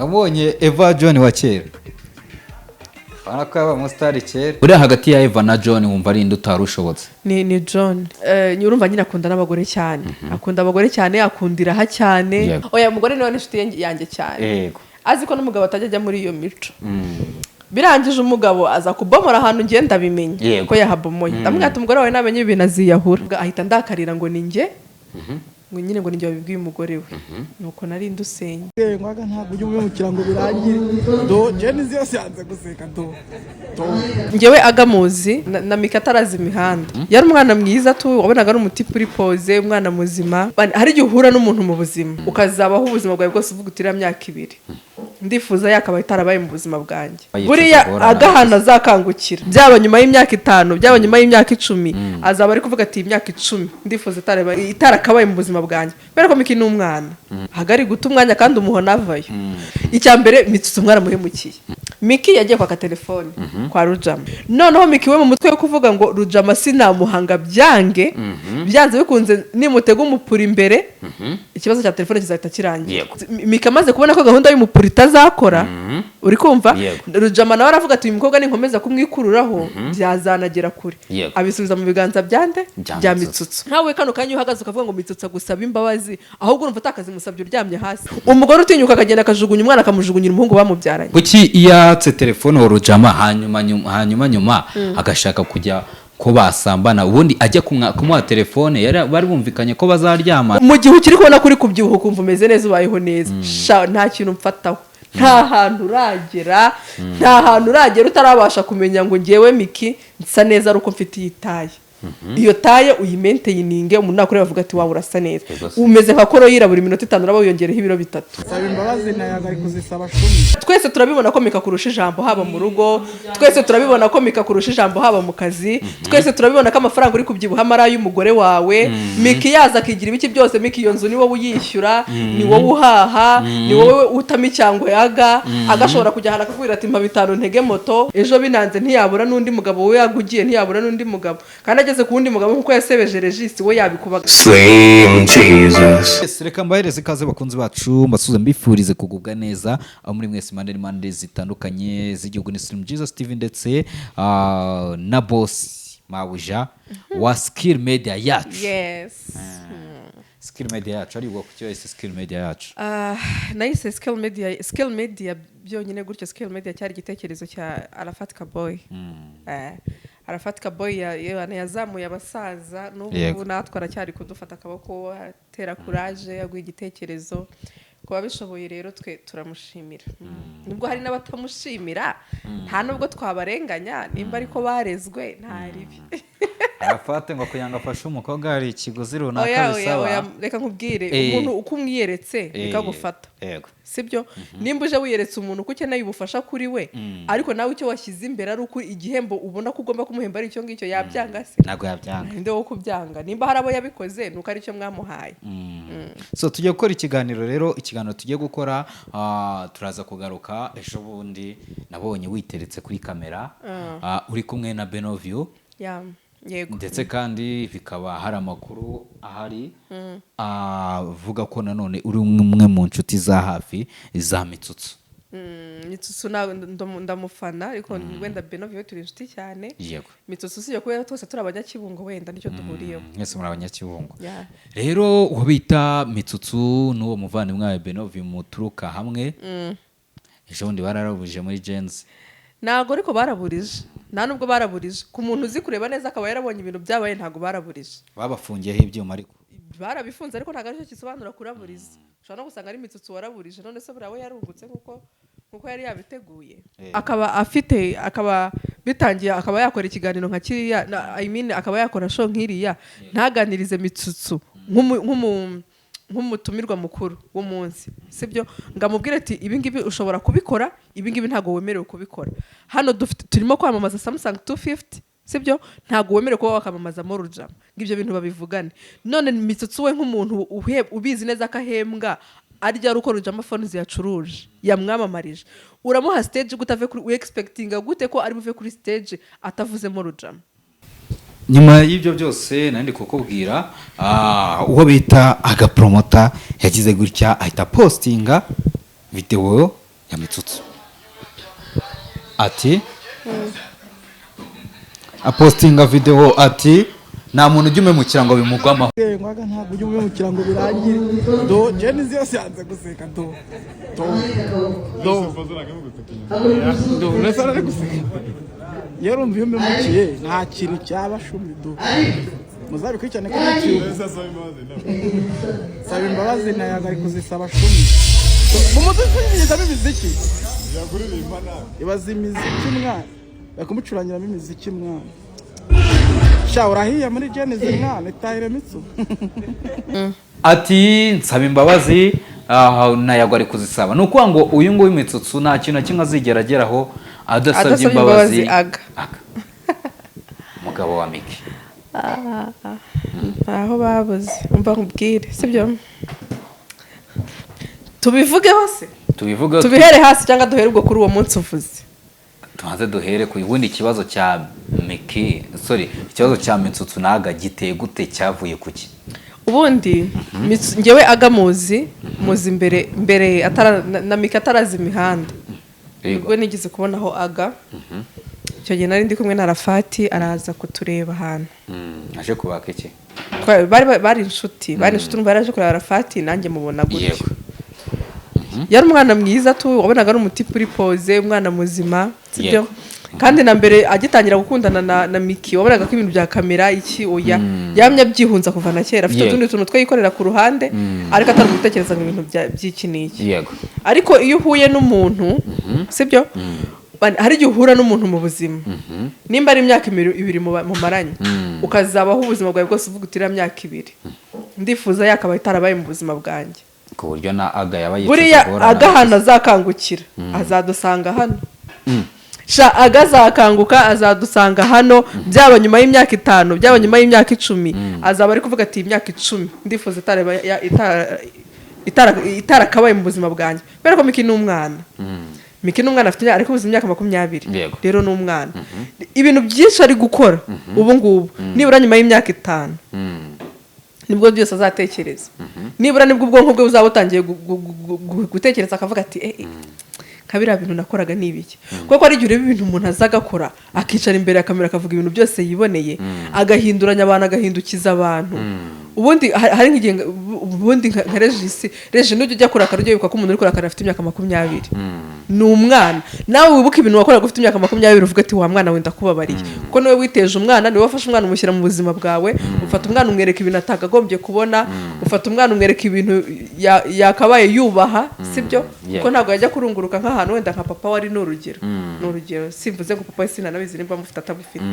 Wabonye Eva John wa kera, urabona ko yabaye umusitari kera. Uriya hagati ya Eva na John, wumva ari inde utari ushobotse? Ni John. Urumva nyine akunda n'abagore cyane, akunda abagore cyane, akunda iraha cyane. Oya, umugore niwe n'inshuti yanjye cyane. Azi ko n'umugabo atajya ajya muri iyo mico. Birangije umugabo aza kubomora ahantu, ngenda abimenya ko yahabomoye. Ndamubwira ati: "Umugore wawe namenye ibintu aziyahura." Ahita ndakarira ngo ni njye, ngo nyine ngo ni njye wabibwiye umugore we, nuko nari ndusenya. Ngwaga ntabwo ujya ubimukira ngo birangire. Do Jenizi yose yanze guseka do do. Njyewe agamuzi na Mika atarazi imihanda, yari umwana mwiza tu, wabonaga ari umutipe uri posé, umwana muzima. Hari igihe uhura n'umuntu mu buzima, ukazabaho ubuzima bwawe bwose uvuga uti: "Iriya myaka 2 ndifuza yakabaye itarabaye mu buzima bwanjye." Bayicuza Buriya guhorana. Agahana azakangukira, byaba nyuma y'imyaka 5, byaba nyuma y'imyaka 10, azaba ari kuvuga ati: "Iyi myaka 10 ndifuza itarakabaye mu buzima bwanjye." Kubera ko Miki ni umwana, hagari guta umwanya kandi umuhona avayo. Icya mbere, Mitsutsu mwaramuhemukiye. Miki yagiye kwaka telefone kwa Rujama. Noneho Miki we mu mutwe wo kuvuga ngo Rujama sinamuhanga, byange byanze bikunze nimutega umupuri imbere, ikibazo cya telefone kizahita kirangira. Miki amaze kubona ko gahunda y'umupuri itazakora, uri kumva? Rujama nawe aravuga ati: "Uyu mukobwa ninkomeza kumwikururaho byazanagera kure." Abisubiza mu biganza byande? Bya Bya Mitsutsu. Mitsutsu. Nkawe kano kanya iyo uhagaze ukavuga ngo Mitsutsu agusaba imbabazi, ahubwo urumva utakazimusabye uryamye hasi. Umugore utinyuka akagenda akajugunya umwana, akamujugunyira umuhungu bamubyaranye. Kuki iyo yatse telefone wa Rujama, hanyuma nyuma agashaka kujya ko basambana, ubundi ajya kumuha telefone bari bumvikanye ko bazaryamana? Mu gihe ukiri kubona ko uri kubyibuha, ukumva umeze neza, ubayeho neza, sha, nta kintu mfataho. Nta hantu uragera, nta hantu uragera utarabasha kumenya ngo ngewe Miki nsa neza ari uko mfite iyi taille. Iyo taille uyimaintaininge, umuntu nakureba avuga ati: "Wawe urasa neza." Yego se. Umeze nka koroyira, buri minota 5 uraba wiyongereho ibiro 3. Saba imbabazi nayaga ari kuzisaba shumi. Twese turabibona ko Mika kurusha ijambo haba mu rugo, twese turabibona ko Mika kurusha ijambo haba mu kazi, twese turabibona ko amafaranga uri kubyibuha ari ay'umugore wawe. Miki yaza akigira ibiki byose. Miki, iyo nzu ni wowe uyishyura, ni wowe uhaha, ni wowe utama icyangwe. Yaga agashobora kujya ahantu akakubwira ati: "Mpa 5 ntege moto." Ejo binanze ntiyabura n'undi mugabo. We yagugiye ntiyabura n'undi mugabo, kandi ageze ku wundi mugabo nk'uko yasebeje Regis, we yabikubaga. Slim Jesus. Yes, reka mbahereze ikaze bakunzi bacu, mbasuze, mbifurize kugubwa neza aho muri mwese impande n'impande zitandukanye z'igihugu. Ni Slim Jesus TV ndetse na boss mabuja wa Skill Media yacu. Yes. Skill Media yacu, ari ubwo kuki wese Skill Media yacu? Ah, nayise Skill Media, Skill Media byonyine gutyo. Skill Media cyari igitekerezo cya Arafat Kaboy. Arafat Kaboy yazamuye abasaza n'ubu natwe aracyari kudufata akaboko, atera courage, aguha igitekerezo ku babishoboye. Rero twe turamushimira, nubwo hari n'abatamushimira. Nta nubwo twabarenganya, nimba ariko barezwe nta ribi. Arafate ngo kugira ngo afashe umukobwa hari ikiguzi runaka Oya, oya. bisaba. Oya, reka nkubwire. Umuntu uko umwiyeretse bikagufata, sibyo? Nimba uje wiyeretse umuntu ko ukeneye ubufasha kuri we, ariko nawe icyo washyize imbere ari uko igihembo ubona ko ugomba kumuhemba ari icyo ngicyo, yabyanga se? Ntabwo yabyanga. Ninde wo kubyanga? Nimba hari abo yabikoze, nuko ari cyo mwamuhaye. So tugiye gukora ikiganiro rero. Ikiganiro tugiye gukora, turaza kugaruka. Ejo bundi nabonye witeretse kuri kamera, uri kumwe na Benovio. Ya, yego. Ndetse kandi bikaba hari amakuru ahari avuga ko nanone uri umwe mu nshuti za hafi za Mitsutsu. Mitsutsu ndamufana, ariko wenda Benovio turi inshuti cyane. Mitsutsu usibye kubera twese turi Abanyakibungo, wenda nicyo duhuriyeho. Mwese muri Abanyakibungo. Yeah. Rero uwo bita Mitsutsu n'uwo muvandimwe wawe Benovio muturuka hamwe, ejo bundi bararabuje muri Gen-Z. Ntabwo ariko baraburije, nta nubwo baraburije. Ku muntu uzi kureba neza akaba yarabonye ibintu byabaye, ntabwo baraburije. Babafungiyeho ibyuma ariko. Barabifunze, ariko ntabwo aricyo gisobanura kuraburiza. Ushobora no gusanga ari Mitsutsu waraburije. None se buriya we yarungutse nkuko yari yabiteguye? Akaba afite, akaba bitangiye, akaba yakora ikiganiro nka kiriya I mean, akaba yakora show nk'iriya, ntaganirize Mitsutsu nk'umutumirwa mukuru w'umunsi, sibyo? Ngo amubwire ati: "Ibi ngibi ushobora kubikora, ibi ngibi ntabwo wemerewe kubikora. Hano dufite, turimo kwamamaza Samsung 250, sibyo? Ntabwo wemerewe kuba wakamamaza Morujama." Ngo ibyo bintu babivugane. None Mitsutsu we nk'umuntu ubizi neza ko ahembwa arya ari uko Rujama phones yacuruje, yamwamamarije, uramuha stage gute ave kuri, expectinga gute ko ari buve kuri stage atavuzemo Rujama? Nyuma y'ibyo byose nandi kukubwira, uwo bita Agapromota yagize gutya ahita postinga videwo. Ya Mitsutsu. Ati apostinga video ati nta muntu ujya umemukira ngo bimugwamaho. Ngwaga ntabwo ujya umemukira ngo birangire. Do Jenizi yose yanze guseka. Do do do do, nese ari guseka. Yewe, urumva iyo umemukiye nta kintu cyaba shumi. Do muzabikurikirane kuri YouTube. Saba imbabazi na yaga ari kuzisaba shumi. Mu mutwe yizamo imiziki, ibaza imiziki mwana, bari kumucurangiramo imiziki mwana. Sha, urahiye muri Jenizi mwana, itahire Mitsu. Ati nsaba imbabazi, na Yago ari kuzisaba. Ni ukuvuga ngo uyu nguyu Mitsutsu nta kintu na kimwe azigera ageraho adasabye Adasabye imbabazi. imbabazi Aga. Aga. Umugabo wa Miki. Aho babuze, umva nkubwire, sibyo? Tubivugeho se? Tubivuge. Tubihere hasi cyangwa duhere ubwo kuri uwo munsi uvuze? Tubanze duhere ku ubundi ikibazo cya Miki, sorry, ikibazo cya Mitsutsu naga giteye gute? Cyavuye kuki? Ubundi njyewe Aga muzi, muzi mbere mbere atara na Miki atarazi imihanda. Ubwo nigeze kubonaho Aga, icyo gihe nari ndi kumwe na Rafati, araza kutureba ahantu. Aje kubaka iki? Bari inshuti, urumva yari aje kureba Rafati, nanjye mubona gutyo. Yari umwana mwiza tu, wabonaga ari umutipe uri posé, umwana muzima, sibyo? Yego. Kandi na mbere agitangira gukundana na Miki, wabonaga ko ibintu bya kamera iki oya, yamye abyihunza kuva na kera, afite utundi tuntu two yikorera ku ruhande, ariko atari gutekereza ngo ibintu by'iki n'iki. Ariko iyo uhuye n'umuntu, sibyo, hari igihe uhura n'umuntu mu buzima, nimba ari imyaka 2 mumaranye, ukazabaho ubuzima bwawe bwose uvuga uti iriya myaka 2 ndifuza yakabaye itarabaye mu buzima bwanjye. Ku buryo na Aga yaba yicuza Buriya guhura Aga na ahantu azakangukira azadusanga hano. Sha, Aga azakanguka azadusanga hano, byaba nyuma y'imyaka 5, byaba nyuma y'imyaka 10, azaba ari kuvuga ati iyi myaka 10 ndifuza itarakabaye mu buzima bwanjye. Kubera ko Miki ni umwana, Miki ni umwana, afite ariko kuzuza imyaka 20. Rero ni umwana, ibintu byinshi ari gukora ubu ngubu, nibura nyuma y'imyaka 5 nibwo byose azatekereza, nibura nibwo ubwonko bwe buzaba butangiye gutekereza, akavuga ati eh, eh, nka biriya bintu nakoraga ni ibiki? Kuko hari igihe ureba ibintu umuntu aza agakora, akicara imbere ya kamera, akavuga ibintu byose yiboneye, agahinduranya abantu, agahindukiza abantu. Ubundi hari nk'igihe ubundi nka Regisi, Regi, nujya ujya kurakara ujya wibuka ko umuntu uri kurakara afite imyaka 20, ni umwana. Nawe wibuke ibintu wakoraga ufite imyaka 20, uvuga ati wa mwana wenda kubabariye, kuko niwe witeje umwana, niwe wafashe umwana umushyira mu buzima bwawe, ufata umwana umwereka ibintu atakagombye kubona, ufata umwana umwereka ibintu yakabaye yubaha, sibyo? Kuko ntabwo yajya kurunguruka nk'ahantu wenda nka papa wari, ni urugero, simvuze ngo papa we, sinanabizi nimba amufite atamufite,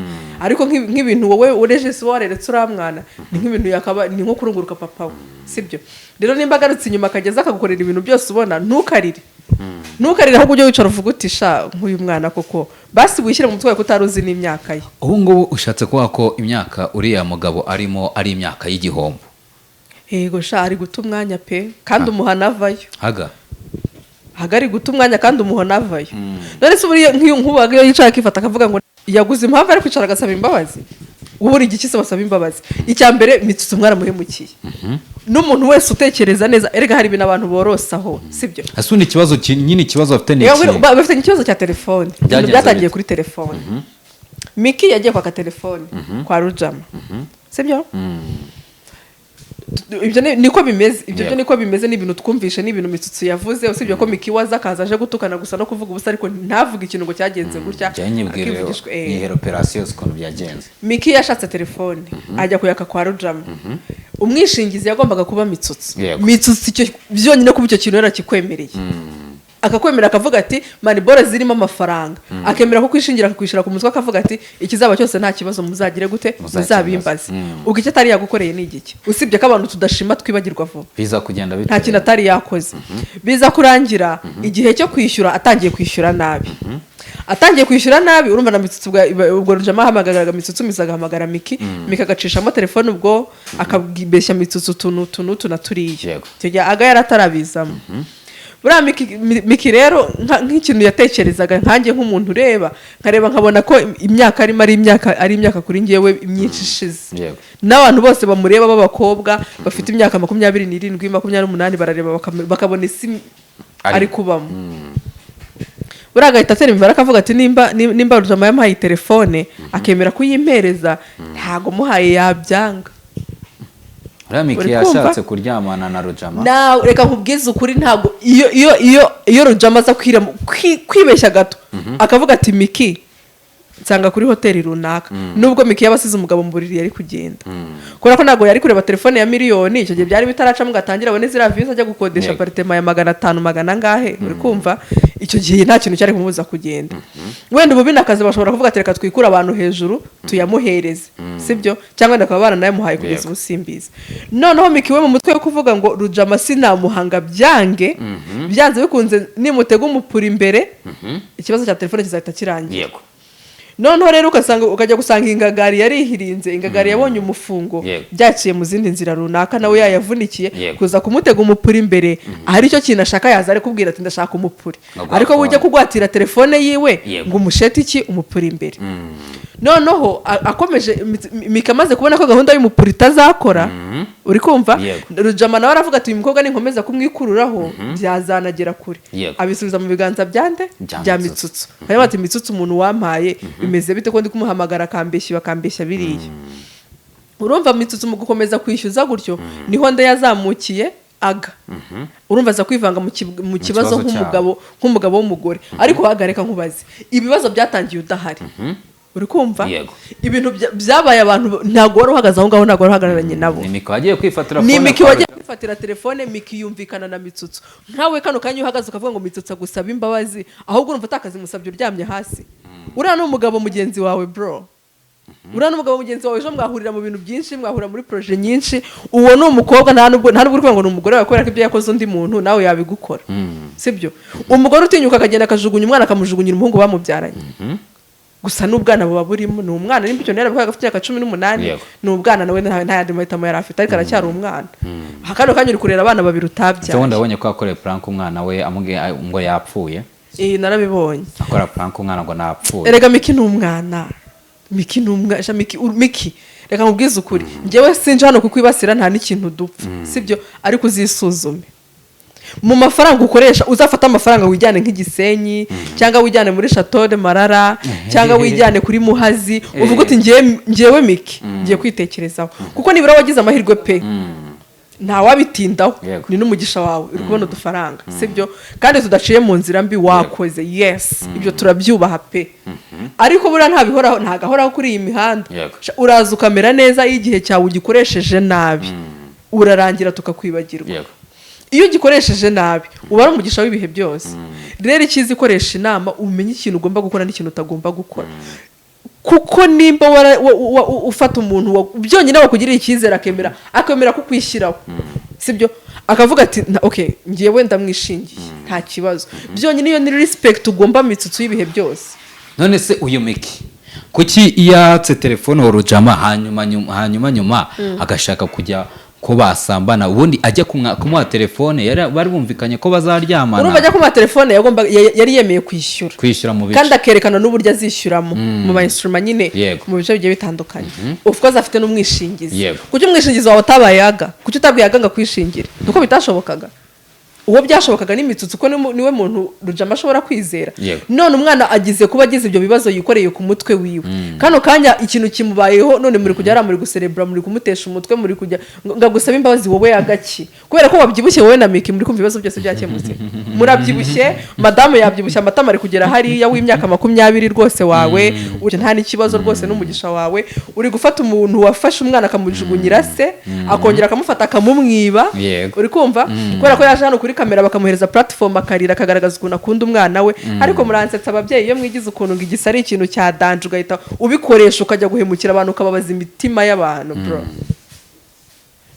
ariko nk'ibintu wowe ureje si wareretse uriya mwana, ni nk'ibintu yakaba, ni nko kurunguruka papa we, sibyo? Rero nimba agarutse inyuma akageza akagukorera ibintu byose ubona, ntukarire, ntukarire, ahubwo ujye wicara uvuga uti sha, nk'uyu mwana koko, basi wishyire mu mutwe wawe ko utari uzi n'imyaka ye. Ubu ngubu ushatse kuvuga ko imyaka uriya mugabo arimo ari imyaka y'igihombo? Yego sha, ari guta umwanya pe, kandi umuhana avayo. Haga. Hagari guta umwanya kandi umuhona avayo. None se buriya nk'iyo nkubaga, iyo yicaye akifata akavuga ngo yaguze impamvu ari kwicara agasaba imbabazi, ubura igiki se basaba imbabazi? Icya mbere, Mitsutsu mwaramuhemukiye. N'umuntu wese utekereza neza, erega hari ibintu abantu borosaho, sibyo? Ese ubundi ikibazo nyine, ikibazo bafite ni Yewe, iki? Bafitanye ikibazo cya telefone. Ibintu Byagenze byatangiye bite? kuri telefone. Miki yagiye kwaka telefone kwa Rujama, sibyo? Ibyo niko bimeze, ibyo byo niko bimeze. Ni ibintu twumvishe, ni ibintu Mitsutsu yavuze, usibye ko Miki waza akaza aje gutukana gusa no kuvuga ubusa, ariko ntavuge ikintu ngo cyagenze gutya. Njyewe nyibwire. Akivugishwa, Nyihera operasiyo ukuntu byagenze. Miki yashatse telefone ajya kuyaka kwa Rujama. Umwishingizi yagombaga kuba Mitsutsu. Mitsutsu icyo byonyine, kuba icyo kintu yarakikwemereye, akakwemera, akavuga ati manibore zirimo amafaranga, akemera ko kwishingira, akakwishyura ku mutwe, akavuga ati ikizaba cyose nta kibazo, muzagire gute? Muzakimbaza. Muzabimbaze. Ubwo icyo atari yagukoreye ni igiki, usibye ko abantu tudashima, twibagirwa vuba? Biza kugenda bite? Nta kintu atari yakoze. Biza kurangira igihe cyo kwishyura atangiye kwishyura nabi, atangiye kwishyura nabi. Urumva na Mitsutsu ubwo Rujama ahamagaraga Mitsutsu, Mitsutsu agahamagara Miki, Miki agacishamo telefone, ubwo akabeshya Mitsutsu utuntu utu n'utu na turiya. Icyo gihe Aga yari atarabizamo. Buriya Miki rero nk'ikintu yatekerezaga, nkanjye nk'umuntu ureba, nkareba nkabona ko imyaka arimo ari imyaka kuri njyewe myinshi ishize. N'abantu bose bamureba b'abakobwa bafite imyaka 27, 28 barareba bakabona isi Ari. ari kubamo. Buriya agahita atera imibare, akavuga ati nimba Rujama yamuhaye telefone akemera kuyimpereza, ntago muhaye yabyanga. Uriya Miki Uri kumva? yashatse kuryamana na Rujama. Nawe reka nkubwize ukuri, ntabwo iyo Rujama aza kwibeshya gato akavuga ati: "Miki, nsanga kuri hoteli runaka," nubwo Miki yaba asize umugabo mu buriri, yari kugenda, kubera ko ntabwo yari kureba telefone ya miliyoni. Icyo gihe byari bitaracamo ngo atangire abone ziriya views, ajya gukodesha apartment ya 500 magana angahe. Uri kumva, icyo gihe nta kintu cyari kumubuza kugenda. Wenda ubu binakaze, bashobora kuvuga ati: "Reka twikure abantu hejuru tuyamuhereze," sibyo? Cyangwa wenda bakaba baranayamuhaye kugeza ubu, simbizi. Noneho Miki we mu mutwe wo kuvuga ngo Rujama sinamuhanga byange, byanze bikunze nimutega umupuri imbere, ikibazo cya telefone kizahita kirangira. Noneho rero ugasanga ukajya gusanga ingagari yarihirinze, ingagari yabonye umufungo, byaciye mu zindi nzira runaka, nawe yayavunikiye. Kuza kumutega umupuri imbere, ahari icyo kintu ashaka, yaza ari kubwira ati: "Ndashaka umupuri." Ngo Ariko phone. ujya kugwatira telefone yiwe ngo umushete iki umupuri imbere. Noneho akomeje, Mika amaze kubona ko gahunda y'umupuri itazakora, uri kumva? Yego. Rujama nawe aravuga ati: "Uyu mukobwa ninkomeza kumwikururaho byazanagera kure." Abisubiza mu biganza byande? Bya Bya Mitsutsu. Mitsutsu. Hanyuma ati: "Mitsutsu, umuntu wampaye bimeze bite, ko ndi kumuhamagara akambeshya, bakambeshya biriya?" Urumva Mitsutsu mu gukomeza kwishyuza gutyo, niho nde yazamukiye aga. Urumva aza kwivanga mu kibazo kibazo cyabo. nk'umugabo w'umugore. Ariko hagarika nkubaze, ibibazo byatangiye udahari, uri kumva? Yego. Ibintu byabaye, abantu ntabwo wari uhagaze aho ngaho, ntabwo wari uhagararanye nabo. Ni Miki wagiye kwifatira Ni phone Miki kwa wagiye kwifatira telefone. Miki yumvikana na Mitsutsu. Nkawe kano kanya iyo uhagaze ukavuga ngo Mitsutsu agusaba imbabazi, ahubwo urumva utakazimusabye uryamye hasi. Uriya ni umugabo mugenzi wawe, bro. Uriya ni umugabo mugenzi wawe, ejo mwahurira mu bintu byinshi, mwahurira muri projet nyinshi. Uwo ni umukobwa, nta nubwo uri kuvuga ngo ni umugore wawe, kubera ko ibyo yakoze undi muntu nawe yabigukora, sibyo? Umugore utinyuka akagenda akajugunya umwana, akamujugunyira umuhungu bamubyaranye gusa, n'ubwana buba burimo, ni umwana. Nimba icyo yarabikora afite imyaka 18, ni ubwana nawe, nta yandi mahitamo yari afite, ariko aracyari umwana. Kano kanya uri kurera abana babiri utabyaye. Ubundi abonye ko yakoreye prank umwana we, amubwiye ngo yapfuye. Iyi narabibonye. Akora prank umwana ngo napfuye. Erega Miki ni umwana, Miki ni umwana. Sha Miki, Miki, reka nkubwize ukuri, njyewe sinje hano kukwibasira, nta n'ikintu dupfa, sibyo? Ariko uzisuzume mu mafaranga ukoresha. Uzafate amafaranga wijyane nk'igisenyi, cyangwa wijyane muri Chateau de Marara, cyangwa wijyane kuri Muhazi, uvuge uti: "Ngewe Miki ngiye kwitekerezaho," kuko nibura wagize amahirwe pe, ntawabitindaho. Ni n'umugisha wawe, uri kubona udufaranga, sibyo? Kandi tudaciye mu nzira mbi wakoze. Yes, ibyo turabyubaha pe, ariko buriya ntabihoraho, ntagahoraho kuri iyi mihanda. Uraza ukamera neza, iyo igihe cyawe ugikoresheje nabi urarangira tukakwibagirwa. Iyo ugikoresheje nabi uba ari umugisha w'ibihe byose. Rero icyiza, ikoresha inama, umenye ikintu ugomba gukora n'ikintu utagomba gukora, kuko nimba ufata umuntu byonyine wakugirira icyizere, akemera kukwishyiraho, sibyo? Akavuga ati: "Okay, ngewe ndamwishingiye, nta kibazo." Byonyine iyo ni respect ugomba Mitsutsu y'ibihe byose. None se uyu Miki kuki yatse telefone wa Rujama, hanyuma nyuma agashaka kujya ko basambana? Ubundi ajya kumuha telefone bari bumvikanye ko bazaryamana. Urumva ajya kumuha telefone yari yemeye kwishyura. Kwishyura mu bice. Kandi akerekana n'uburyo azishyuramo mu ma instrument nyine, mu bice bigiye bitandukanye. Of course afite n'umwishingizi. Kuki umwishingizi wawe utabaye aga? Kuki utabwiye aga ngo akwishingire? Nuko bitashobokaga. Uwo byashobokaga ni Mitsutsu, kuko niwe muntu Rujama ashobora kwizera. None umwana agize kuba agize ibyo bibazo yikoreye ku mutwe wiwe, kano kanya ikintu kimubayeho, none muri kujya hariya, muri guserebura, muri kumutesha umutwe, muri kujya ngo agusabe imbabazi wowe agaki, kubera ko wabyibushye wowe na Miki, muri kumva ibibazo byose byakemutse. Murabyibushye, madamu yabyibushye, amatama ari kugera hariya, w'imyaka 20 rwose wawe, uri nta n'ikibazo rwose n'umugisha wawe. Uri gufata umuntu wafashe umwana akamujugunyira se, akongera akamufata akamumwiba. Uri kumva, kubera ko yaje hano kuri kamera bakamuhereza platform, akarira, akagaragaza ukuntu akunda umwana we. Ariko muransetsa ababyeyi, iyo mwigize ukuntu ngo igisa ari ikintu cya danger, ugahita ubikoresha ukajya guhemukira abantu, ukababaza imitima y'abantu. Bro,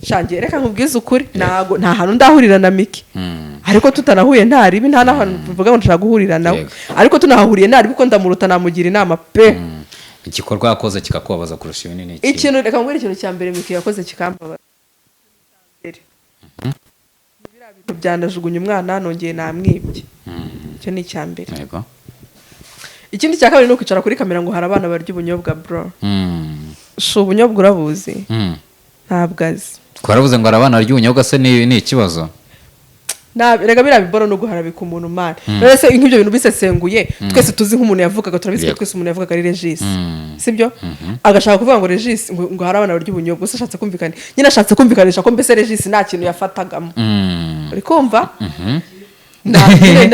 shangiye, reka nkubwize ukuri, ntago nta hantu ndahurira na Miki, ariko tutanahuye nta ribi, nta n'ahantu mvuga ngo ndashaka guhurira nawe. Ariko tunahahuriye nta ribi, kuko ndamuruta, namugira inama pe. Igikorwa yakoze kikakubabaza kurusha ibindi ni iki? Ikintu, reka nkubwire, ikintu cya mbere Miki yakoze kikambabaza mbere ni biriya bintu byanajugunya umwana, nongeye namwibye. Icyo ni icya mbere. Ikindi cya kabiri ni ukwicara kuri kamera ngo hari abana barya ubunyobwa. Bro, si ubunyobwa urabuzi? Ntabwo azi. Twaravuze ngo hari abana barya ubunyobwa se, ni ikibazo? Rega biriya biboro no guharabika umuntu, man. None se nk'ibyo bintu bisesenguye, twese tuzi nk'umuntu yavugaga, turabizi ko twese umuntu yavugaga ari Regis, sibyo? Agashaka kuvuga ngo Regis ngo hari abana barya ubunyobwa. Gusa ashatse kumvikana nyine, ashatse kumvikanisha ko mbese Regis nta kintu yafatagamo. Uri kumva? Nta nyine,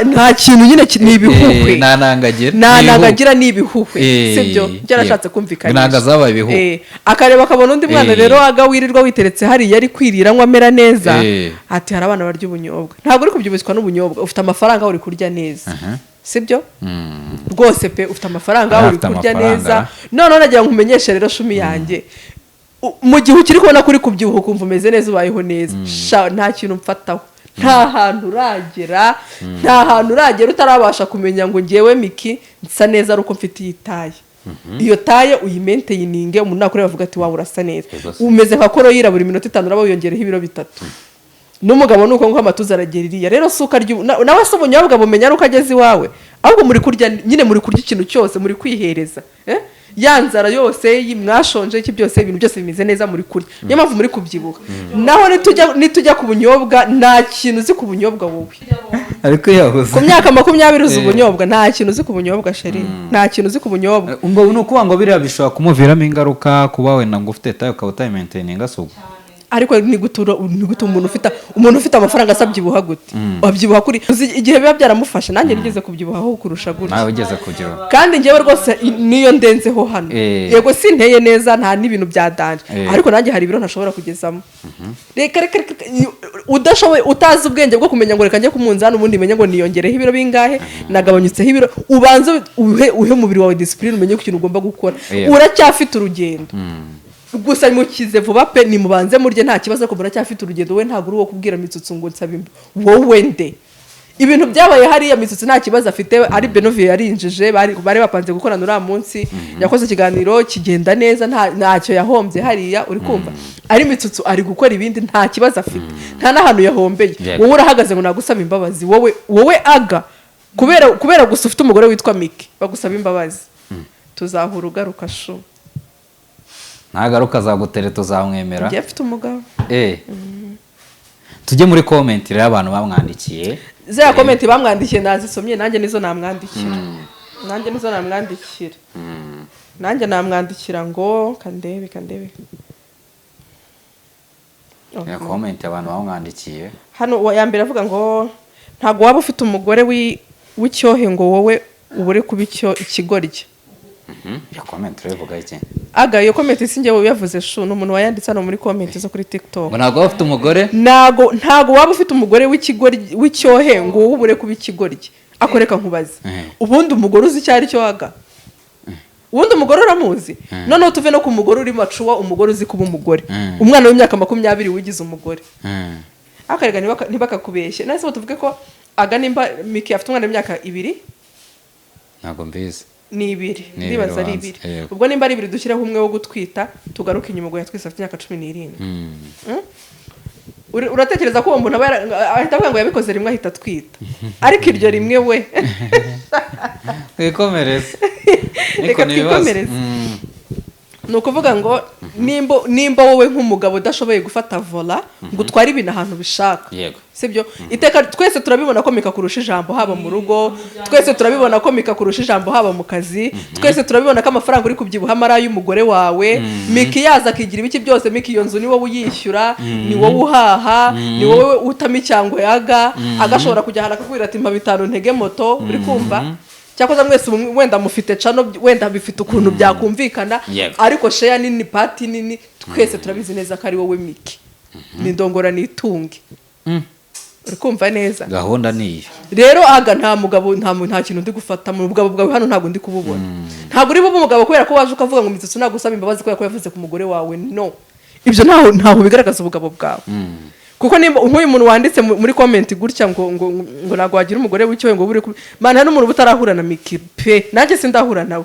nta kintu nyine ni ibihuhwe. Nta ntangagira. Nta ntangagira, ni ibihuhwe. Sibyo? Ibyo yarashatse kumvikanisha. Inanga zabaye ibihuhwe. Akareba akabona undi mwana rero aga wirirwa witeretse hariya, ari kwirira ngo amera neza. Ati hari abana barya ubunyobwa. Ntabwo uri kubyibuswa n'ubunyobwa, ufite amafaranga, uri kurya neza, sibyo? Rwose pe, ufite amafaranga, uri Afite kurya amafaranga. neza. Noneho nagira ngo nkumenyeshe rero, shumi yanjye, mu gihe ukiri kubona ko uri kubyibuha, ukumva umeze neza, ubayeho neza, sha, nta kintu mfataho. Nta hantu uragera, nta hantu uragera utarabasha kumenya ngo ngewe Miki nsa neza ari uko mfite iyi taille. Iyo taille uyimaintaininge, umuntu nakureba avuga ati: "Wawe urasa neza." Yego se. Umeze nka koroyira, buri minota 5 uraba wiyongereho ibiro 3. N'umugabo ni uko nguko, amatuza aragera iriya. Rero si ukarya nawe si ubunyobwa bumenya ari uko ageze iwawe, ahubwo muri kurya nyine, muri kurya ikintu cyose, muri kwihereza, eh? Ya nzara yose mwashonje, iki byose, ibintu byose bimeze neza, muri kurya, niyo mpamvu muri kubyibuha. Naho nitujya ku bunyobwa, nta kintu uzi ku bunyobwa wowe. Ariko yabuze. Ku myaka 20 uzi ubunyobwa? Nta kintu uzi ku bunyobwa, chéri, nta kintu uzi ku bunyobwa. Ngo ni ukuvuga ngo biriya bishobora kumuviramo ingaruka, kuba wenda ngo ufite taille ukaba utayimaintaininga, si ubwo? Ariko ni gute umuntu ufite amafaranga asabyibuha gute? Wabyibuha kuri uzi igihe biba byaramufashe. Nanjye nigeze kubyibuhaho kurusha gutya. Nawe ugeze kubyibuha. Kandi njyewe rwose niyo ndenzeho hano, yego sinteye neza, nta n'ibintu bya danger, ariko nanjye hari ibiro ntashobora kugezamo. Reka reka reka, udashoboye, utazi ubwenge bwo kumenya ngo reka njye ku munzani, ubundi menye ngo niyongereho ibiro bingahe, nagabanyutseho ibiro, ubanze uhe umubiri wawe discipline, umenye ko ikintu ugomba gukora. Uracyafite urugendo. Gusa mukize vuba pe, nimubanze murye, nta kibazo, ariko muracyafite urugendo. We ntabwo uri uwo kubwira Mitsutsu ngo nsaba wowe nde? Ibintu byabaye hariya, Mitsutsu nta kibazo afite, ari Benoviye yarinjije, bari bapanze gukorana uriya munsi, yakoze ikiganiro kigenda neza, ntacyo yahombye hariya. Uri kumva? Ari Mitsutsu ari gukora ibindi, nta kibazo afite, nta n'ahantu yahombeye. Wowe urahagaze ngo nagusaba imbabazi, wowe aga kubera gusa ufite umugore witwa Miki, bagusaba imbabazi. Tuzahura ugaruka, shu. Ntagaruka azagutereta, uzamwemera? Njye mfite umugabo. Tujye muri comment rero, abantu bamwandikiye. Ziriya comment bamwandikiye nazisomye, nanjye nizo namwandikira, nanjye nizo namwandikira. Nanjye namwandikira ngo kandebe kandebe. Ya comment abantu bamwandikiye. Hano uwa ya mbere avuga ngo ntabwo waba ufite umugore w'icyohe ngo wowe ubure kuba icyo ikigoryi. Iyo comment urabivuga iki? Aga, iyo comment si njyewe yavuze, shu, ni umuntu wayanditse hano muri comment zo kuri TikTok. Ngo ntabwo waba ufite umugore? Ntago waba ufite umugore w'ikigoryi, w'icyohe, ngo wowe ubure kuba ikigoryi. Akoreka nkubaze, ubundi umugore uzi icyo ari cyo? Aga, ubundi umugore uramuzi? Noneho tuve no ku mugore uri mature, umugore uzi kuba umugore, umwana w'imyaka 20 wigize umugore. Akarega ntibakakubeshye. None se tuvuge ko aga, nimba Miki afite umwana w'imyaka 2? Ntabwo mbizi. Ni 2. Ni Ndibaza ari 2 2. Ubanza, yego. Ubwo nimba ari 2, dushyireho umwe wo gutwita, tugaruke inyuma, ubwo yatwise afite imyaka 17. Uratekereza ko uwo muntu aba ahita avuga ngo yabikoze rimwe ahita atwita? Ariko iryo rimwe we. Twikomereze. Reka Niko ni ibibazo. twikomereze. Ni ukuvuga ngo nimba wowe nk'umugabo udashoboye gufata volant ngo utware ibintu ahantu ubishaka, sibyo? Iteka twese turabibona ko Mika kurusha ijambo, haba mu rugo, twese turabibona ko Mika kurusha ijambo, haba mu kazi, twese turabibona ko amafaranga uri kubyibuha ari ay'umugore wawe. Miki yaza akigira ibiki byose, Miki iyo nzu ni wowe uyishyura, ni wowe uhaha, ni wowe utama icyangwe. Yaga agashobora kujya ahantu akakubwira ati: "Mpa 5 ntege moto." Uri kumva? Cyakoze mwese ubu wenda mufite channel, wenda bifite ukuntu byakumvikana, ariko share nini, part nini, twese turabizi neza ko ari wowe Miki. Ni ndongora nitunge. Uri kumva neza? Gahunda ni iyo. Rero aga, nta mugabo, nta kintu ndi gufata mu bugabo bwawe hano, ntabwo ndi kububona. Ntabwo uri bube umugabo kubera ko waje ukavuga ngo Mitsutsu nagusaba imbabazi kubera ko yavuze ku mugore wawe. No, ibyo ntaho bigaragaza ubugabo bwawe, kuko nimba nk'uyu muntu wanditse muri comment gutya ngo ntabwo wagira umugore w'icyohe ngo bure kubi mana, n'umuntu uba utarahura na Miki pe, nanjye sindahura nawe,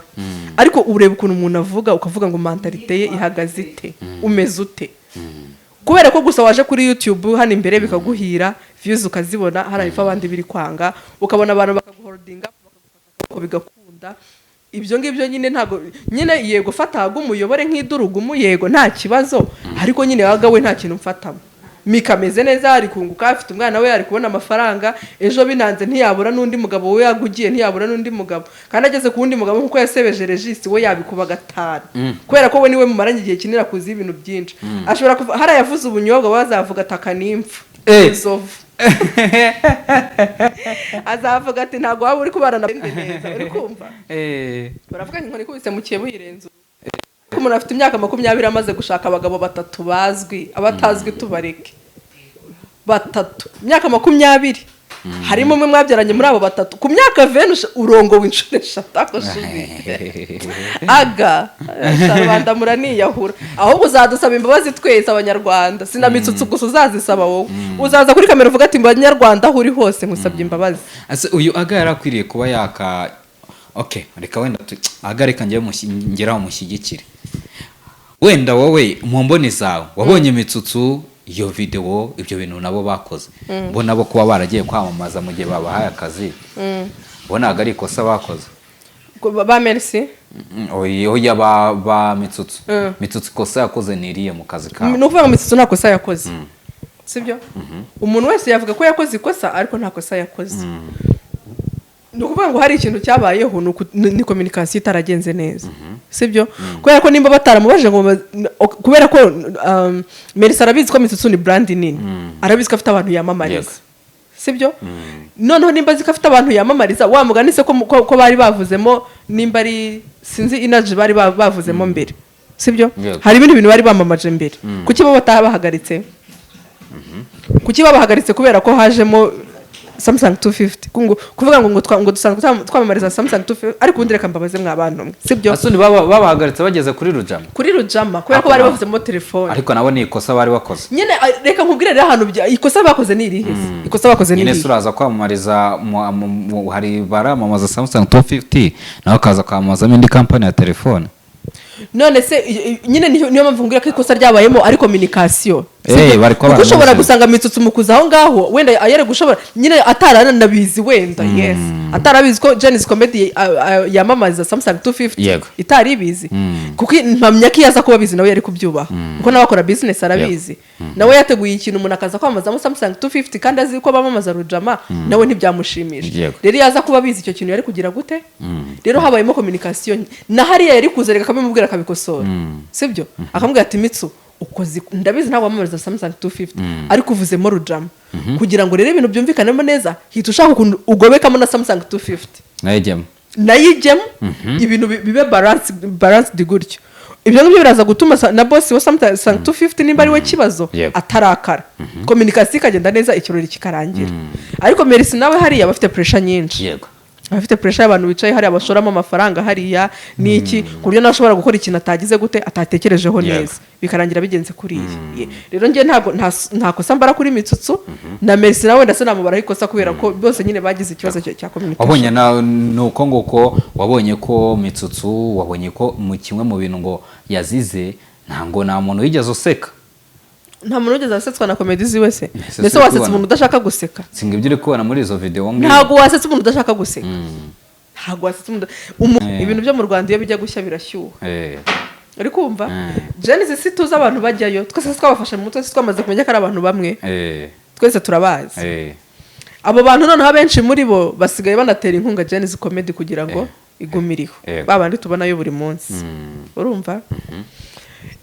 ariko ureba ukuntu umuntu avuga ukavuga ngo mentalité ye ihagaze ite, umeze ute? Kubera ko gusa waje kuri YouTube hano imbere bikaguhira, views ukazibona, hari ipfa abandi biri kwanga, ukabona abantu bakaguholdinga, bakagufata akaboko bigakunda. Ibyo ngibyo nyine ntabwo nyine, yego fata umuyobore nk'idurugumu, yego nta kibazo, ariko nyine waga we nta kintu mfatamo. Mika ameze neza, ari kunguka, afite umwana we, ari kubona amafaranga. Ejo binanze ntiyabura n'undi mugabo we, yagugiye ntiyabura n'undi mugabo. Kandi ageze ku wundi mugabo, nk'uko yasebeje Regis, we yabikuba gatanu, kubera ko we niwe mumaranye igihe kinini, akuzi ibintu byinshi. Ashobora kuva hariya yavuze ubunyobwa, bazavuga ataka n'impfu inzovu. Azavuga ati ntabwo waba uri kubana na neza, uri kumva? Baravuga ngo inkoni ikubise mu kiye buyirenze. Ko umuntu afite imyaka 20 amaze gushaka abagabo batatu bazwi, abatazwi tubareke, batatu, imyaka 20, harimo umwe mwabyaranye muri abo batatu. Ku myaka 20 urongowe inshuro 3, ako shubi aga rubanda muraniyahura. Ahubwo uzadusaba imbabazi twese Abanyarwanda, sinamitsutsu gusa uzazisaba. Wowe uzaza kuri kamera uvuga ati: "Banyarwanda, aho uri hose, nkusabye imbabazi." Ese uyu aga yari akwiriye kuba yaka, okay, reka wenda aga, reka njyewe ngeraho mushyigikire. Wenda wowe mu mboni zawe wabonye Mitsutsu, iyo videwo, ibyo bintu nabo bakoze, bo nabo kuba baragiye kwamamaza mu gihe babahaye akazi, bo ntabwo ari ikosa bakoze? Ba Merci? Oya, ba Mitsutsu. Mitsutsu ikosa yakoze ni iriye mu kazi kabo? Ni ukuvuga ngo Mitsutsu nta kosa yakoze, sibyo? Umuntu wese yavuga ko yakoze ikosa, ariko nta kosa yakoze. Ni ukuvuga ngo hari ikintu cyabayeho, ni communication itaragenze neza, sibyo? Kubera ko nimba bataramubajije ngo kubera ko Merisi arabizi ko Mitsutsu ni brand nini, arabizi ko afite abantu yamamariza, sibyo? Noneho nimba azi ko afite abantu yamamariza, wa mugani se ko bari bavuzemo, nimba ari sinzi inaji bari bavuzemo mbere, sibyo? Yego. Hari ibindi bintu bari bamamaje mbere. Kuki bo batabahagaritse? Kuki babahagaritse kubera ko hajemo Samsung 250? Kuvuga ngo dusanzwe twamamariza Samsung 250. Ariko ubundi reka mbabaze mwa bantu mwe, sibyo? Asuni babahagaritse bageze kuri Rujama? Kuri Rujama, kubera ko bari bavuzemo telefone. Ariko nabo ni ikosa bari bakoze. Nyine reka nkubwire rero ahantu ikosa bakoze ni irihe se? Ikosa bakoze ni Nyine irihe? se uraza kwamamariza hari baramamaza Samsung 250, nawe ukaza kwamamazamo indi kampani ya telefone? None se nyine niyo mpamvu mbwira ko ikosa ryabayemo ari communication. Bari kuba Kuko ushobora baramuzi. gusanga Mitsutsu mu kuza aho ngaho wenda yari gushobora nyine ataranabizi, wenda yes, atarabizi ko Gen-Z Comedy yamamaza Samsung 250. Itari ibizi. Kuko mpamya ko iyo aza kuba abizi nawe yari kubyubaha, kuko nawe akora business, arabizi. Nawe yateguye ikintu, umuntu akaza kwamamazamo Samsung 250 kandi azi ko bamamaza Rujama, nawe ntibyamushimisha. Rero iyo aza kuba abizi icyo kintu yari kugira gute? Rero habayemo communication na hariya yari kuza reka akabimubwira, akabikosora, sibyo? Akamubwira ati: "Mitsu, ukoze, ndabizi ntabwo wamamariza Samsung 250, ariko uvuzemo Rujama. Kugira ngo rero ibintu byumvikanemo neza, hita ushaka ukuntu ugobekamo na Samsung 250." Nayo Nayo ijyemo, ibintu bibe balanced gutyo. Ibyo ngibyo biraza gutuma na boss wa Samsung 250, nimba ari we kibazo, atarakara, communication ikagenda neza, ikirori kikarangira. Ariko Merisi nawe hariya aba afite pressure nyinshi. Abafite pressure y'abantu bicaye hariya bashoramo amafaranga hariya n'iki, ku buryo nawe ashobora gukora ikintu atagize gute, atatekerejeho neza, bikarangira bigenze kuriya. Rero njye ntabwo nta kosa mbara kuri Mitsutsu na Merisi, nawe wenda sinamubaraho ikosa, kubera ko bose nyine bagize ikibazo cya communication. Wabonye na ni uko nguko, wabonye ko Mitsutsu, wabonye ko mu kimwe mu bintu ngo yazize, ntabwo nta muntu wigeze useka. Nta muntu wigeze asetswa na comedy ziwe se? Ese Mbese si wasetsa kubona. umuntu udashaka guseka? Singa ibyo uri kubona muri izo videwo ngibi. Ntabwo wasetsa umuntu udashaka guseka, ntabwo wasetsa umuntu ibintu byo mu Rwanda iyo bijya gushya birashyuha. Uri kumva? Gen-Z si tuzi abantu bajyayo twese, twabafashe mu mutwe, twamaze kumenya ko ari abantu bamwe. Twese turabazi. Abo bantu noneho abenshi muri bo basigaye banatera inkunga Gen-Z Comedy kugira ngo igume iriho. Ba bandi tubonayo buri munsi. Urumva,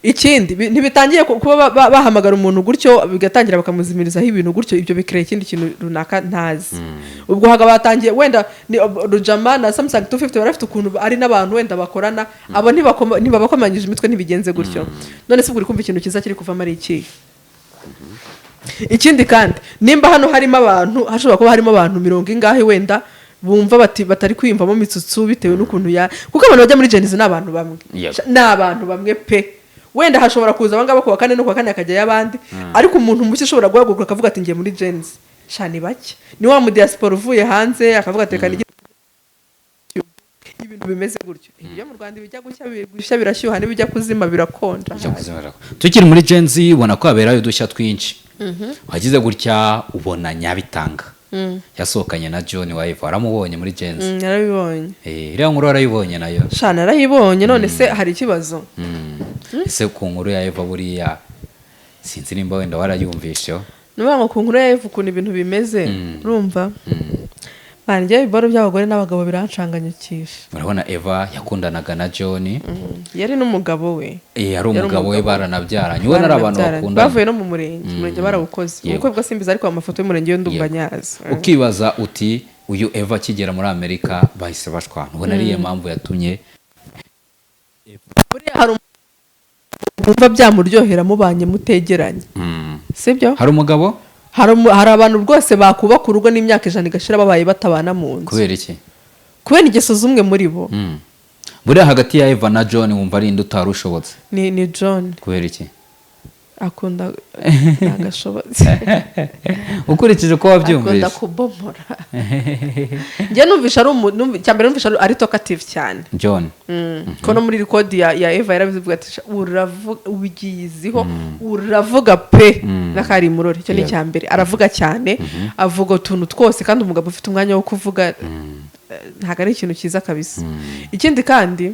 ikindi ntibitangiye kuba bahamagara umuntu gutyo, bigatangira bakamuzimirizaho ibintu gutyo, ibyo bikireba ikindi kintu runaka ntazi. Ubwo hakaba hatangiye wenda ni Rujama na Samsung 250 bari bafite ukuntu ari n'abantu wenda bakorana, abo ntibabakomanyije imitwe, ntibigenze gutyo. None se ubwo uri kumva ikintu cyiza kiri kuvamo ari ikihe? Ikindi kandi, nimba hano harimo abantu, hashobora kuba harimo abantu mirongo ingahe wenda bumva bati batari kwiyumvamo Mitsutsu bitewe n'ukuntu ya, kuko abantu bajya muri Gen-Z ni abantu bamwe. Ni abantu bamwe pe. Wenda hashobora kuza abangaba ku wa kane, no ku wa kane hakajyayo abandi, ariko umuntu mushya ushobora guhaguruka akavuga ati ngiye muri Gen-Z, sha ni bake. Ni wa mu diaspora uvuye hanze akavuga ati reka nigire, ibintu bimeze gutyo. Ibyo mu Rwanda bijya gushya birashyuha, n'ibijya kuzima birakonja. Bijya kuzima birakonja. Tukiri muri Gen-Z, ubona ko haberayo udushya twinshi. Wagize gutya ubona Nyabitanga yasohokanye na John Wive, waramubonye muri Gen-Z? Narabibonye. Iriya nkuru warayibonye nayo? Sha narayibonye. None se hari ikibazo? Ese ku nkuru ya Eva buriya Sinzi nimba wenda warayumvisheho. Ni ukuvuga ngo ku nkuru ya Eva, ukuntu ibintu bimeze, urumva banjye, ibibaro by'abagore n'abagabo birancanganyukisha. Urabona Eva yakundanaga na John. Yari n'umugabo we. Yari umugabo we, umugabo. baranabyaranye, ubona ari abantu Baranabyaranye. bakundana. Bavuye no mu murenge, umurenge barawukoze. Ubukwe bwo simbizi, ariko amafoto y'umurenge yo ndumva nyazi. Ukibaza uti uyu Eva akigera muri Amerika bahise bashwana, ubona ariyo mpamvu yatumye Buriya hari umuntu wumva byamuryohera mubanye mutegeranye, sibyo? Hari umugabo. Hari abantu rwose bakubaka urugo n'imyaka 100 igashira babaye batabana mu nzu. Kubera iki? Kubera ingeso z'umwe muri bo. Buriya hagati ya Eva na John wumva ari inde utari ushobotse? Ni John. Kubera iki? Akunda, ntagashobotse. Ukurikije uko wabyumvise. Akunda kubomora. Njye numvisha ari icya mbere numvisha ari talkative cyane. John. Ko no muri record ya Eva yarabivuga ati: "Sha, uravuga, ubigiziho, uravuga pe n'akari murori." Icyo ni icya mbere, aravuga cyane, avuga utuntu twose, kandi umugabo ufite umwanya wo kuvuga ntabwo ari ikintu cyiza kabisa. Ikindi kandi,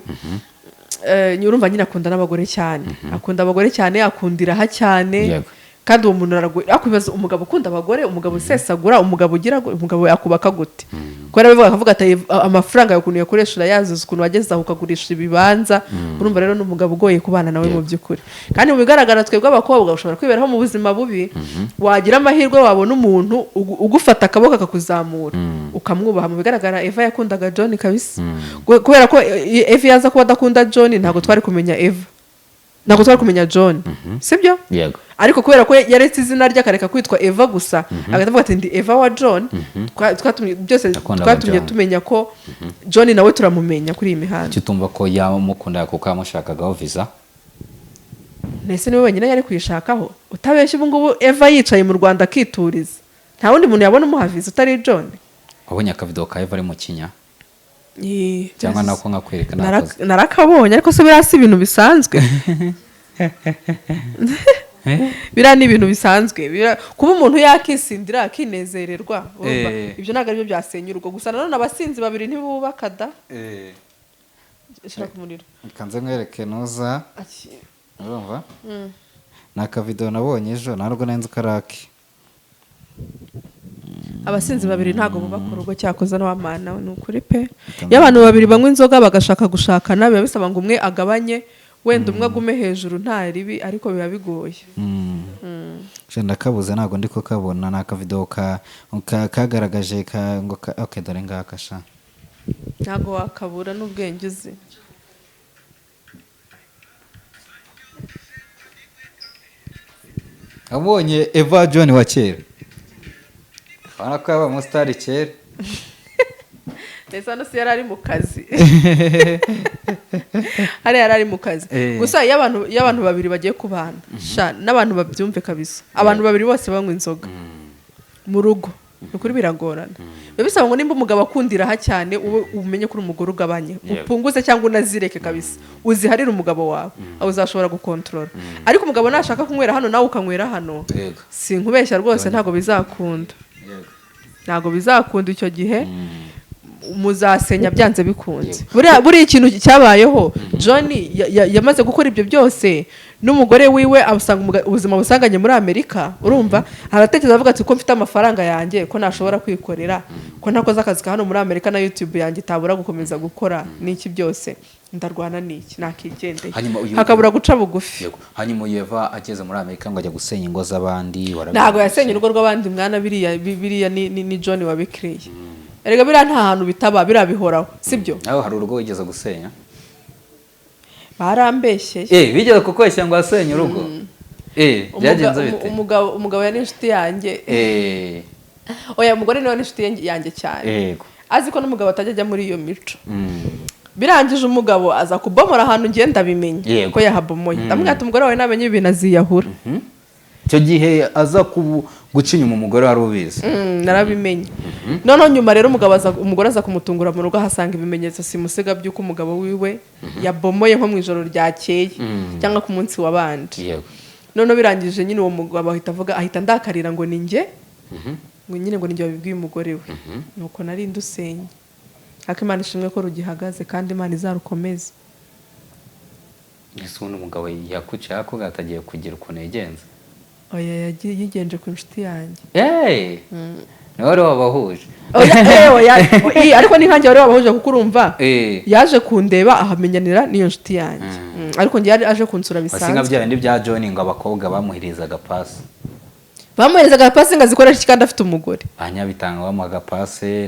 urumva nyine akunda n'abagore cyane, akunda abagore cyane, akunda iraha cyane. Kandi uwo muntu aragoye. Ariko ibibazo, umugabo ukunda abagore, umugabo usesagura, umugabo ugira, umugabo yakubaka gute? Kubera bivuga akavuga ati amafaranga yawe ukuntu uyakoresha urayazi, ukuntu wageze aho ukagurisha ibibanza. Urumva rero ni umugabo ugoye kubana nawe mu by'ukuri. Kandi mu bigaragara, twebwe abakobwa ushobora kwiberaho mu buzima bubi, wagira amahirwe wabona umuntu ugufata akaboko akakuzamura, ukamwubaha. Mu bigaragara Eva yakundaga John kabisa. Kubera ko Eva yaza kuba adakunda John, ntabwo twari kumenya Eva, ntabwo twari kumenya John, sibyo? Yego. Ariko kubera ko yaretse izina rye, akareka kwitwa Eva gusa, agahita avuga ati ndi Eva wa John, twatumye byose Yakundaga twatumye John. tumenya ko John nawe turamumenya kuri iyi mihanda. Kuki utumva ko yamukundaga kuko yamushakagaho visa? Mbese niwe wenyine yari kuyishakaho? Utabeshya, ubu ngubu Eva yicaye mu Rwanda akituriza, nta wundi muntu yabona umuha visa utari John. Wabonye akavido ka Eva ari mu kinya, cyangwa nako nkakwereka nakoze? Narakabonye, ariko se biriya si ibintu bisanzwe? Biriya ni ibintu bisanzwe. Kuba umuntu yakisindira akinezererwa, urumva, ibyo ntabwo aribyo byasenya urugo. Gusa nanone abasinzi babiri ntibubaka da. Shyira ku muriro. Kanze nkwereke nuza. Urumva ni akavido nabonye ejo, ntabwo nari nzi ko ari ake. Abasinzi babiri ntabwo bubaka urugo. Cyakoze n'uwamana, ni ukuri pe, iyo abantu babiri banywa inzoga bagashaka gushakana, biba bisaba ngo umwe agabanye, wenda umwe agume hejuru, nta ribi, ariko biba bigoye. Sha, ndakabuze, ntabwo ndi kukabona. Ni akavido kagaragaje ka ngo ka, okay, dore ngaka sha. Ntabwo wakabura n'ubwenge uzi. Abonye Eva John wa kera, urabona ko yabaye umusitari kera. Ndetse hano si yari ari mu kazi, hariya yari ari mu kazi. Gusa iyo abantu babiri bagiye kubana, sha, n'abantu babyumve kabisa, abantu babiri bose banywa inzoga mu rugo, ni ukuri biragorana. Biba bisaba ngo nimba umugabo akundiraha cyane, ube umenye ko uri umugore ugabanye, upunguze cyangwa unazireke kabisa, uziharire umugabo wawe, aho uzashobora gukontorora. Ariko umugabo nashaka kunywera hano nawe ukanywera hano, sinkubeshya rwose, ntabwo bizakunda, ntabwo bizakunda. Icyo gihe muzasenya byanze bikunze. Buriya ikintu cyabayeho, John yamaze gukora ibyo byose n'umugore wiwe, abusanga ubuzima busanganye muri Amerika. Urumva aratekereza, avuga ati ko mfite amafaranga yanjye, ko nashobora kwikorera, ko ntakoze akazi ka hano muri Amerika na YouTube yanjye itabura gukomeza gukora n'iki byose, ndarwana n'iki, nakigendeye. Hanyuma Hakabura guca bugufi. Yego. Hanyuma uyu Eva ageze muri Amerika ngo ajya gusenya ingo z'abandi, warabyumvise? Ntabwo yasenye urugo rw'abandi mwana. Biriya biriya ni John wabikiriye. Erega biriya nta hantu bitaba, biriya bihoraho, sibyo? Nawe hari urugo wigeze gusenya? Barambeshyeye. Bigeze kukweshya ngo wasenye urugo? Byagenze bite? Umugabo yari inshuti yanjye. Oya, umugore niwe inshuti yanjye cyane, azi ko n'umugabo atajya ajya muri iyo mico. Birangije umugabo aza kubomora ahantu, ngenda abimenya ko yahabomoye. Ndamubwira ati umugore wawe namenye ibintu aziyahura. Icyo gihe aza guca inyuma umugore wari ubizi? Narabimenye. Noneho nyuma rero umugabo aza, umugore aza kumutungura mu rugo, ahasanga ibimenyetso simusiga by'uko umugabo wiwe yabomoye nko mu ijoro ryakeye cyangwa ku munsi wabanje. Noneho birangije nyine uwo mugabo ahita avuga, ahita ndakarira ngo ni njye, ngo nyine ngo ni njye wabibwiye umugore we. Nuko nari ndusenye, ariko Imana ishimwe ko rugihagaze, kandi Imana izarukomeze. Ese ubundi umugabo yakuciye akubwira atagiye kugira ukuntu yigenza? Oya, yagiye yigenje ku inshuti yanjye. Hey! Niwe wari wabahuje? Oya, oya, ariko ni nkanjye wari wabahuje, kuko urumva yaje kundeba, ahamenyanira n'iyo nshuti yanjye. Ariko njye yari aje kunsura Basi nka bisanzwe. bya bindi bya John, ngo abakobwa bamuherezaga pasi. Bamuherezaga pasi ngo azikoreshe iki kandi afite umugore? Ba Nyabitanga bamuhaga pasi,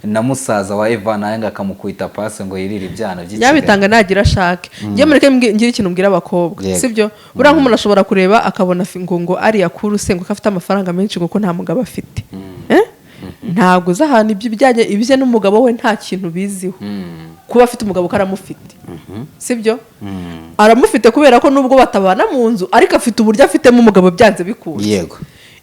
na musaza wa Eva nawe ngo akamukubita pasi ngo yirire ibyana by'i Kigali. Nyabitanga nagira ashake. Njye mureke ngire ikintu mbwira abakobwa. Sibyo? Buriya nk'umuntu ashobora kureba akabona ngo ariya kuru se, ngo ko afite amafaranga menshi, ngo ko nta mugabo afite. Eh? Ntabwo uzi ahantu ibyo ibijyanye ibye n'umugabo we, nta kintu biziho. Kuba afite umugabo, ko aramufite, sibyo? Aramufite kubera ko nubwo batabana mu nzu, ariko afite uburyo afitemo umugabo byanze bikunze.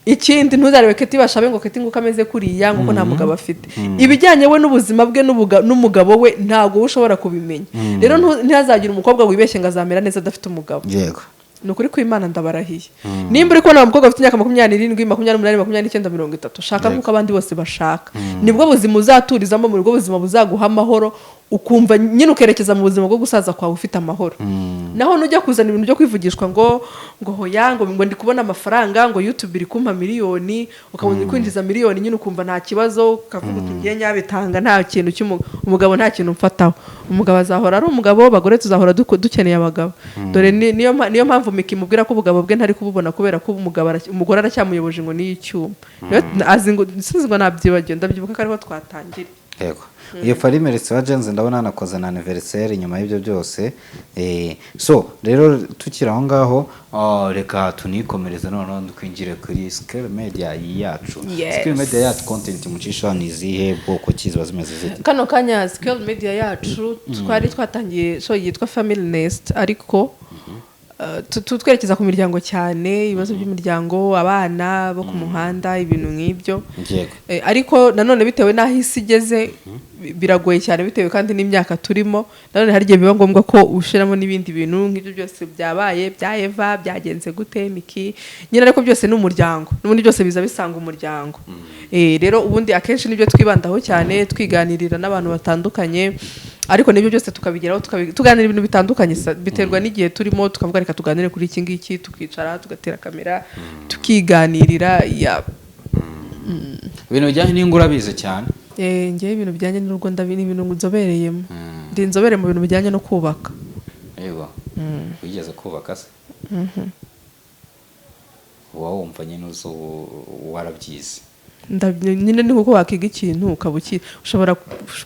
Ikindi, ntuzarebe Keti Bashabe ngo Keti ngo uko ameze kuriya, ngo ko nta mugabo afite. Ibijyanye we n'ubuzima bwe n'umugabo we ntabwo wowe ushobora kubimenya. Rero ntihazagire umukobwa wibeshye ngo azamera neza adafite umugabo. Ni ukuri kw'Imana, ndabarahiye. Nimba uri kubona umukobwa ufite imyaka 27, 28, 29, 30, shaka nk'uko abandi bose bashaka. Nibwo buzima uzaturizamo, nibwo buzima buzaguha amahoro, ukumva nyine ukerekeza mu buzima bwo gusaza kwawe ufite amahoro. Naho nujya kuzana ibintu byo kwivugishwa ngo hoya, ngo ndi kubona amafaranga, ngo YouTube iri kumpa miliyoni, ukabona uri kwinjiza miliyoni nyine, ukumva nta kibazo, ukavuga uti: "Ngiye nyabitanga, nta kintu umugabo, nta kintu mfataho." Umugabo azahora ari umugabo. Abagore tuzahora dukeneye abagabo. Dore niyo mpamvu Miki mubwira ko ubugabo bwe ntari kububona, kubera ko umugabo umugore aracyamuyoboje ngo niyo icyuma. Azi ngo sinzi ngo nabyibagiwe, ndabyibuka ko ariho twatangira. Yego, iyo Farime wa Jenze, ndabona hanakoze na anniversaire nyuma y'ibyo byose. So rero tukiri aho ngaho, reka tunikomereze noneho twinjire kuri Scale Media yacu. Yes. Scale Media yacu, content mucisha ni izihe bwoko ki, ziba zimeze zite? Kano kanya Scale Media yacu twari twatangiye show yitwa Family Nest, ariko twerekeza ku miryango cyane, ibibazo by'imiryango, abana bo ku muhanda, ibintu nk'ibyo. Ariko nanone bitewe n'aho isi igeze, biragoye cyane, bitewe kandi n'imyaka turimo. Nanone hari igihe biba ngombwa ko ushyiramo n'ibindi bintu nk'ibyo byose byabaye bya Eva, byagenze gute, Miki nyine, ariko byose ni umuryango n'ubundi, byose biza bisanga umuryango. Rero ubundi akenshi nibyo twibandaho cyane, twiganirira n'abantu batandukanye, ariko nibyo byose tukabigeraho, tuganira ibintu bitandukanye, biterwa n'igihe turimo, tukavuga reka tuganire kuri iki ngiki, tukicara, tugatera kamera, tukiganirira ya. Ibintu bijyanye n'ingo urabizi cyane. Njyewe ibintu bijyanye n'urugo ni ibintu nzobereyemo. Ndi inzobere mu bintu bijyanye no kubaka. Yego, wigeze kubaka se? Uba wumva nyine uzi warabyize? Nyine ni kuko wakiga ikintu ukaba ushobora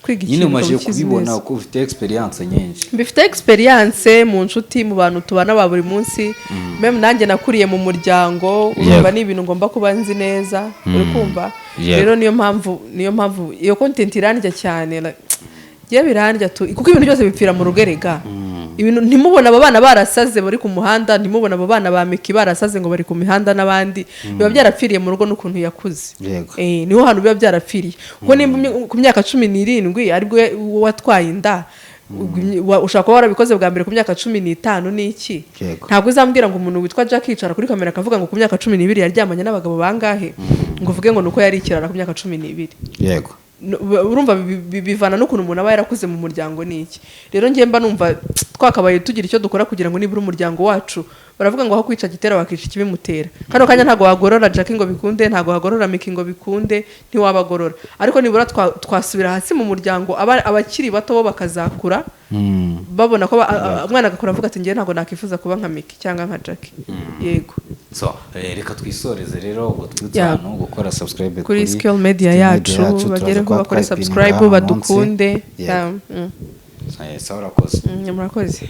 kwiga Nyine ikintu umaze ukaba ukizi kubibona neza. ko ufite experience nyinshi. Mbifite experience mu nshuti, mu bantu tubana ba buri munsi. Même nanjye nakuriye mu muryango, urumva ni ibintu ngomba kuba nzi neza, uri kumva? Rero niyo mpamvu iyo content irandya cyane, like, njyewe birandya tu, kuko ibintu byose bipfira mu rugo erega. Ibintu ntimubona aba bana barasaze bari ku muhanda, ntimubona abo bana ba Miki barasaze ngo bari ku mihanda n'abandi, biba byarapfiriye mu rugo n'ukuntu yakuze. Niho hantu biba byarapfiriye, kuko nimba ku myaka 17 aribwo watwaye inda, ushobora kuba warabikoze bwa mbere ku myaka 15 n'iki. Ntabwo uzambwira ngo umuntu witwa Jack yicara kuri kamera akavuga ngo ku myaka 12 yaryamanye n'abagabo bangahe, ngo uvuge ngo ni uko yari ikirara ku myaka 12. Urumva bivana n'ukuntu umuntu aba yarakuze mu muryango n'iki. Rero njye mba numva twakabaye tugira icyo dukora kugira ngo nibura umuryango wacu, baravuga ngo aho kwica gitera wakica ikibimutera. Kano kanya ntabwo wagorora Jack ngo bikunde, ntabwo wagorora Miki ngo bikunde, ntiwabagorora, ariko nibura twasubira hasi mu muryango, abakiri bato bo bakazakura babona ko umwana agakura avuga ati: "Njyewe ntabwo nakwifuza kuba nka Miki cyangwa nka Jack." Yego. So reka twisoreze rero, ubwo twibutse abantu gukora subscribe kuri Skill Media Skill yacu. Media yacu, turaza Bagereho kuba bakore twayipininga subscribe, hano munsi. badukunde. Yego. Yeah. Sawa, urakoze. Murakoze.